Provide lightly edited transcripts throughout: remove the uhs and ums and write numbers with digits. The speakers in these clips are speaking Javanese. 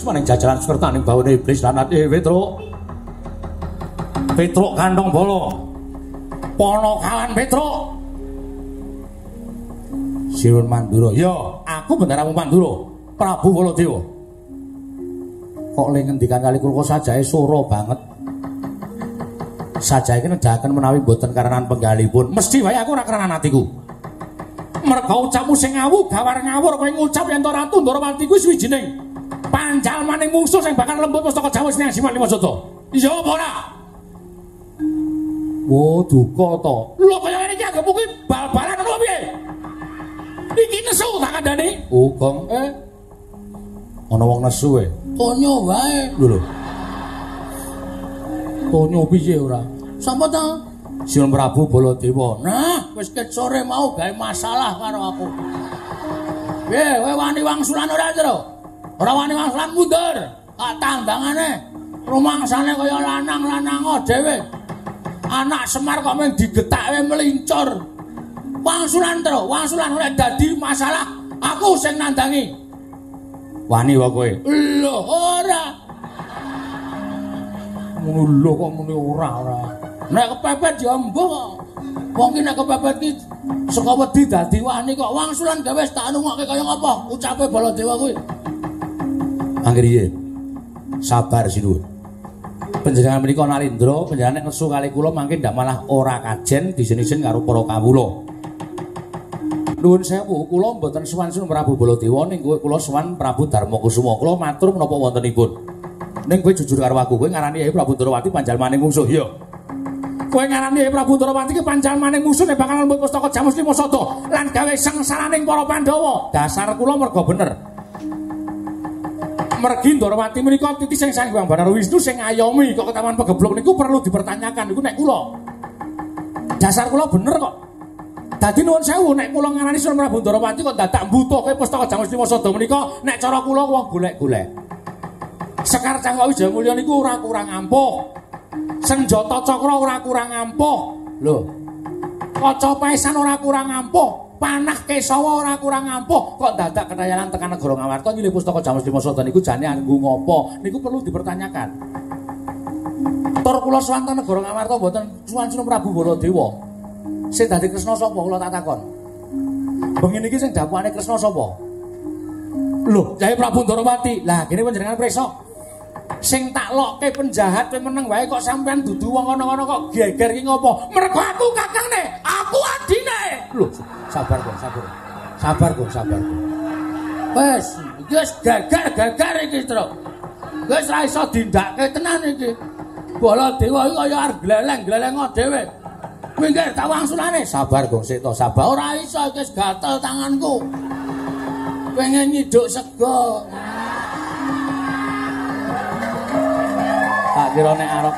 Maning jajalan sertaning bawane iblis lanat Petruk. Petruk kantong bala. Ponokawan Petruk. Sinuwun Mandura. Ya, aku bendaramu Mandura, Prabu Baladewa. Kok le ngendikan kali kula sajahe sora banget. Sajahe iki nedhaken menawi mboten karenan penggalipun. Mesti wae aku ora karenan atiku. Merga ucapmu sing ngawu gawar ngawur kowe ngucap yen to Ratu Ndorowati kuwi suwijining panjalmaning mungsuh sing bakal lembut pustaka Jawa sing Siman Lima Sada. Iya apa ora? Wo duka to. Lho kaya ngene iki anggepmu kuwi bal-balan ngono piye? Iki nesu tak kandhani. Oh, Gong. Ana wong nesu e. Tonyo wae. Lho lho. Tonyo piye ora? Sapa ta? Sinuwun Prabu Baladewa. Nah, wis ket sore mau gawe masalah karo aku. Piye, kowe wani wangsulan ora, Tru? Ora wani wangsulan mundur. Tak tandangane. Rumangsane kaya lanang-lanang dhewe. Anak Semar kok mung digetake melincur. Wangsulan, Tru, wangsulan ora dadi masalah. Aku sing nandangi. Wani wae kowe. Lho, ora. Ngono lho kok muni ora ora. Nek kepepet ya mbuh kok. Wong ki nek kepepet ki saka wedi dadi wani kok wangsulan gawe wis tak nungokke kaya ngapa ucape Baladewa kuwi. Anggriye. Sabar sinuwun. Panjenengan menika Narendra, panjenengan nek nesu kali kula mangke ndak malah ora kajen disin-isin karo para kawula. Nuwun sewu, kula mboten sowan Sinuwun Prabu Baladewa ning kowe kula sowan Prabu Darmakusuma. Kula matur menapa wontenipun. Ning kowe jujur karo aku, kowe ngarani Yayi Prabu Ndorowati panjalmaning mungsuh. Iya. Kowe ngarani Yayi Prabu Ndorowati ki panjalmaning mungsuh nek bakal lembut pustaka Jamus Lima Sada lan gawe sengsaraning para Pandhawa. Dasar kula merga bener. Mergi Ndorowati menika titi sing Sang Hyang Bathara Wisnu sing ngayomi kok ketaman pegeblok niku perlu dipertanyakan niku nek kula. Dasar kula bener kok. Dadi nuwun sewu nek kula ngarani Sinuwun Prabu Ndorowati kok dadak mbutuhke pustaka Jamus Lima Sada menika nek cara kula wong golek-golek. Sekar Cangkok Wijayamulya niku ora kurang ampuh. Senjata cakra ora kurang ampuh. Lho. Kaca paesan ora kurang ampuh. Panah Kesawa ora kurang ampuh. Kok dadak kenayalan tekan negara Ngawarta nyilih pustaka Jamus Lima Sada niku jane nggo ngopo? Niku perlu dipertanyakan. Tur kula sowan teng negara Ngawarta mboten sowan Sinuwun Prabu Baladewa. Sing dadi Kresna sapa kula tak takon. Bengi niki sing dapukane Kresna sapa? Lho, Kyai Prabu Ndorowati. Lah, kene panjenengan prisa. Sing tak lokke penjahat kowe meneng wae kok sampean dudu wong kono-kono kok geger ki ngopo? Mergo aku kakangne, aku adine. Lho, sabar kok, sabar. Sabar kok, sabar. Wes, iki wis geger-geger iki, Tru. Wis ra iso dindake tenan iki. Baladewa iki kaya arep gleleng-gleleng dhewe. Minggir tak wangsulane. Sabar kok, sik to, sabar. Ora iso iki wis gatel tanganku. Pengen nyiduk sego. Tak kira nek arep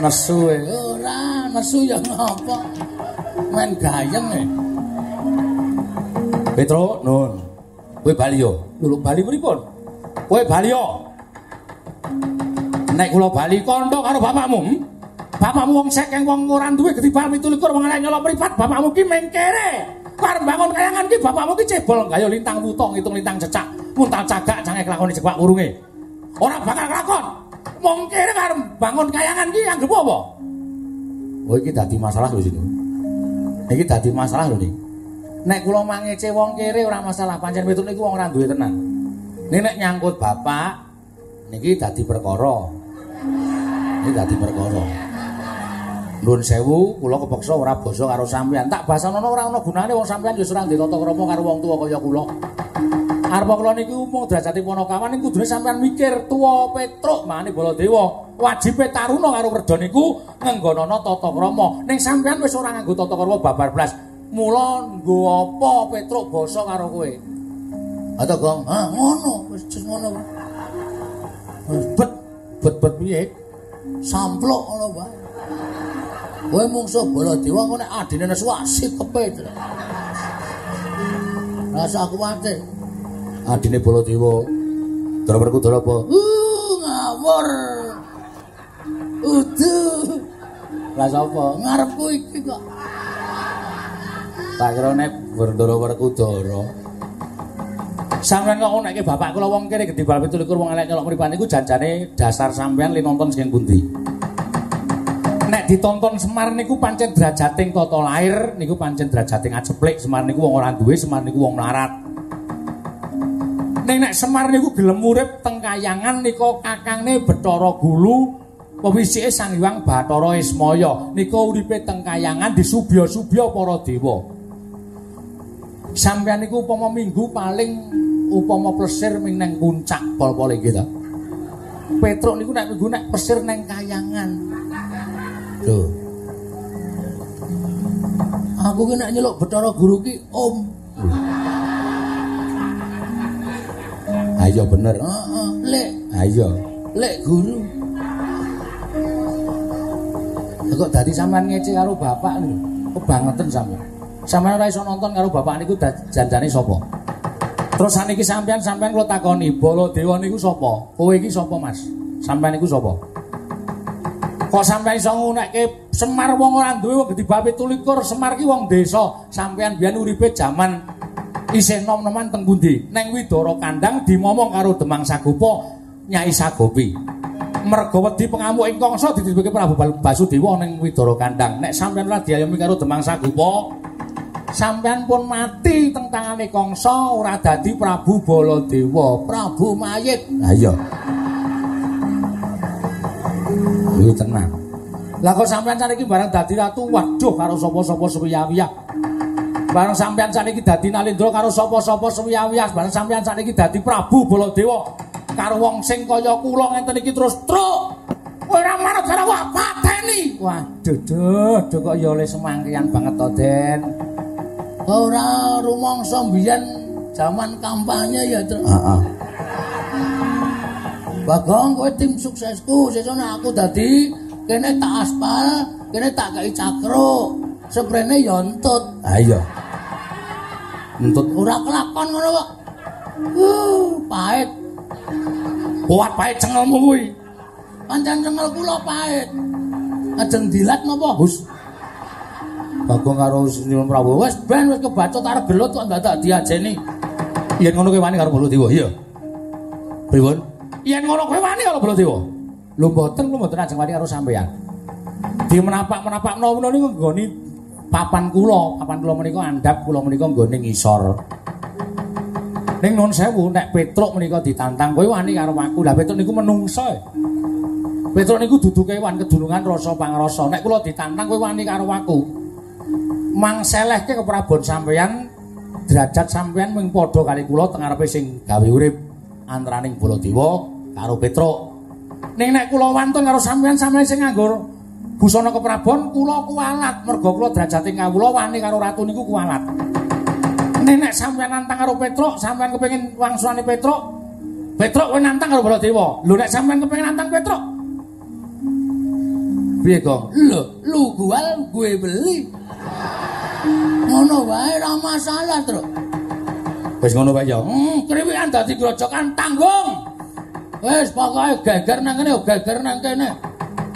nesu e. Ora, nesu ya ngopo. Men gayeng e. Petro, nun. Kowe bali yo. Lho, bali pripun? Kowe bali yo. Nek kula bali kandha karo bapakmu. Bapakmu wong sekeng wong ora duwe ketibal 27 wong elek nyolok mripat, bapakmu ki mengkere. Arep bangun kayangan ki bapakmu ki cebol gayo lintang wuta ngitung lintang cecak, muntal cagak cange kelakone cekwak urunge. Ora bakal kelakon. Wong kere arep bangun kayangan ki anggep apa? Oh iki dadi masalah lho sini. Iki dadi masalah lho niki. Nek kula mangece wong kere ora masalah, pancen Petruk niku wong ora duwe tenan. Ning nek nyangkut bapak niki dadi perkara. Niki dadi perkara. Nuwun sewu, kula kepeksa ora basa karo sampeyan. Tak basanono ora ana gunane wong sampeyan ya ora ndek tata krama karo wong tuwa kaya kula. Arep kula niku mung derajate ponokawan ning kudune sampeyan mikir tuwa Petruk mangane Baladewa. Wajibe taruna karo werda niku ngenggonana tata krama. Ning sampeyan wis ora nganggo tata krama babar blas. Mula nggo apa Petruk basa karo kowe? Ha to, Gong. Ha ngono, wis ngono. Wis bet bet piye? Sampluk ngono wae. Kowe mungsuh Baladewa engko nek adine nesu sikepe. Rasa kuwate. Adine Baladewa. Ndara Werkudara apa? Ngawur. Udu. Lah sapa? Ngarepku iki kok. Tak kira nek Ndara Werkudara. Sampeyan kok ngonekke bapak kula wong kene gedhe bal 27 wong elek nyolok mripat niku janjane dasar sampeyan li nonton sing pundi. Nek ditonton Semar niku pancen derajating tata lahir niku pancen derajating aceplik. Semar niku wong ora duwe, Semar niku wong melarat. Ning nek Semar niku gelem urip teng kayangan nika kakangne Bathara Gulu pewisike Sang Hyang Bathara Ismaya nika uripe teng kayangan disubya-subya para dewa. Sampeyan niku upama minggu paling upama plesir ming neng puncak pol-pole nggih ta. Petruk niku nek minggu nek plesir neng kayangan. Lho. Aku ki nek nyeluk Bathara Guru ki Om. Ayo bener. Heeh, Lek. Ayo. Lek Guru. Kok dadi sampean ngece karo bapak lho. Kebangetan sampean. Sampean ora iso nonton karo bapak niku janjane sapa? Terus saniki sampean kula takoni, Baladewa niku sapa? Kowe iki sapa, Mas? Sampean niku sapa? Kok sampean iso ngunekke Semar wong ora duwe wong gedhe bab 27, Semar ki wong desa. Sampean biyen uripe jaman isih nom-noman teng pundi? Neng Widara Kandang dimomong karo Demang Sagopa, Nyai Sagopi. Mergo wedi pengamuk ing Kangsa dititipake Prabu Basudewa ning Widara Kandang. Nek sampean ora diayomi karo Demang Sagopa, sampean pun mati teng tangane Kangsa, ora dadi Prabu Baladewa, Prabu mayit. Ha iya. Kuwi tenang. Lah kok sampean saniki bareng dadi ratu, waduh karo sapa-sapa suwiyah-wiyah. Bareng sampean saniki dadi Nalendra karo sapa-sapa suwiyah-wiyah, bareng sampean saniki dadi Prabu Baladewa karo wong sing kaya kula ngenten iki terus truk. Ora manut karo wak pateni. Waduh, duh, duh kok ya oleh semangkian banget to, Den. Ora rumangsa mbiyen jaman kampanye ya, Truk. Heeh. Bagong kowe tim suksesku, sesuk nek aku dadi kene tak aspal, kene tak kei cakruk. Seprene ya entut. Ha iya. Entut ora kelakon ngono kok. Pahit. Kuat pahit cengelmu kuwi. Pancen cengel kula pahit. Ajeng dilat napa, Gus? Bagong karo Sinuwun Prabu wis ben wis kebacut arep gelut kok dadak diajeni. Yen ngono kowe wani karo Baladewa, iya. Pripun? Yen ngono kowe wani karo Baladewa. Lho mboten, lho mboten ajeng wani karo sampeyan. Di menapak-menapak menawa niku nggoni papan kula menika andhap kula menika nggone ngisor. Ning nuwun sewu nek Petruk menika ditantang kowe wani karo aku. Lah Petruk niku menungso. Petruk niku dudu kewan kedulungan rasa pangrasa. Nek kula ditantang kowe wani karo aku. Mang selehke keprabon sampeyan, derajat sampeyan mung padha kali kula teng ngarepe sing gawe urip antaraning Baladewa karo Petruk. Ning nek kula wantun karo sampeyan, sampeyan sing nganggo busana keprabon, kula kuwalat mergo kula derajate kawula wani karo ratu niku kuwalat. Ning nek sampeyan nantang karo Petruk, sampeyan kepengin wangsulane Petruk, Petruk kowe nantang karo Baladewa. Lho nek sampeyan kepengin nantang Petruk, piye, Gong? Lho, lu gual gue beli. Ngono wae ora masalah, Truk. Wis ngono wae ya. Kriwikan dadi grojokan tanggung. Wis pokoke geger nang kene, geger nang kene.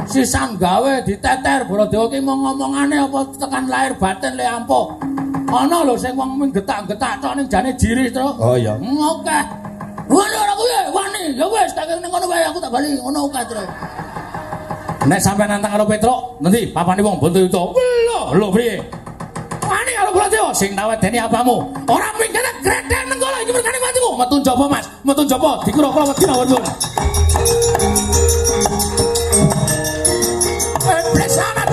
Sisan gawe diteter Baladewa ki mung ngomongane apa tekan lahir batin le ampuh. Ana lho sing wong mung getak-getak tok ning jane jiri, Truk. Oh iya. Oke. Ngono ora kuwi, wani. Ya wis tak ning ngono wae aku tak bali ngono oke, Truk. Nek sampeyan nantang karo Petruk, nanti papane wong Bontayuda. Lho, lho priye? Wani karo Baladewa sing tawedeni apamu? Ora mingkene gredhen nenggala iki mergane matimu. Metu njaba, Mas. Metu njaba dikira-kira wedi mawon pun. Iblis sanat.